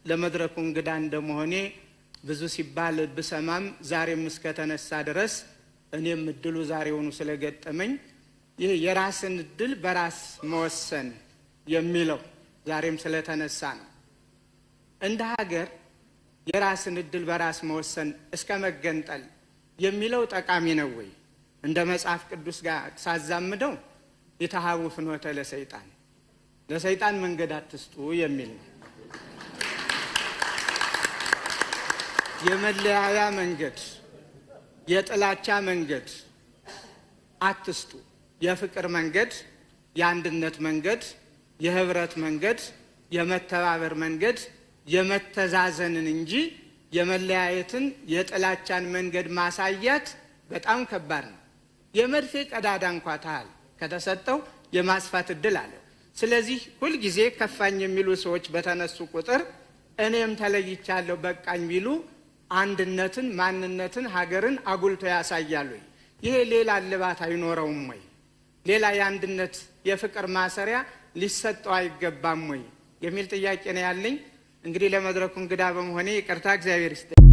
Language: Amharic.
ለመድረኩ እንግዳ እንደመሆኔ ብዙ ሲባል ብሰማም ዛሬም እስከተነሳ ድረስ እኔም እድሉ ዛሬውኑ ስለገጠመኝ ይህ የራስን እድል በራስ መወሰን የሚለው ዛሬም ስለተነሳ ነው። እንደ ሀገር የራስን እድል በራስ መወሰን እስከ መገንጠል የሚለው ጠቃሚ ነው ወይ? እንደ መጽሐፍ ቅዱስ ጋር ሳዛምደው የተሃቡ ፍኖተ ለሰይጣን፣ ለሰይጣን መንገድ አትስጡ የሚል ነው። የመለያያ መንገድ፣ የጥላቻ መንገድ አትስጡ። የፍቅር መንገድ፣ የአንድነት መንገድ፣ የህብረት መንገድ፣ የመተባበር መንገድ፣ የመተዛዘንን እንጂ የመለያየትን የጥላቻን መንገድ ማሳያት በጣም ከባድ ነው። የመርፌ ቀዳዳ እንኳ ታህል ከተሰጠው የማስፋት እድል አለው። ስለዚህ ሁልጊዜ ከፋኝ የሚሉ ሰዎች በተነሱ ቁጥር እኔም ተለይቻለሁ በቃኝ ቢሉ አንድነትን፣ ማንነትን፣ ሀገርን አጉልቶ ያሳያሉ። ይሄ ሌላ እልባት አይኖረውም ወይ? ሌላ የአንድነት የፍቅር ማሰሪያ ሊሰጠው አይገባም ወይ የሚል ጥያቄ ነው ያለኝ። እንግዲህ ለመድረኩ እንግዳ በመሆኔ ይቅርታ፣ እግዚአብሔር ይስጥ።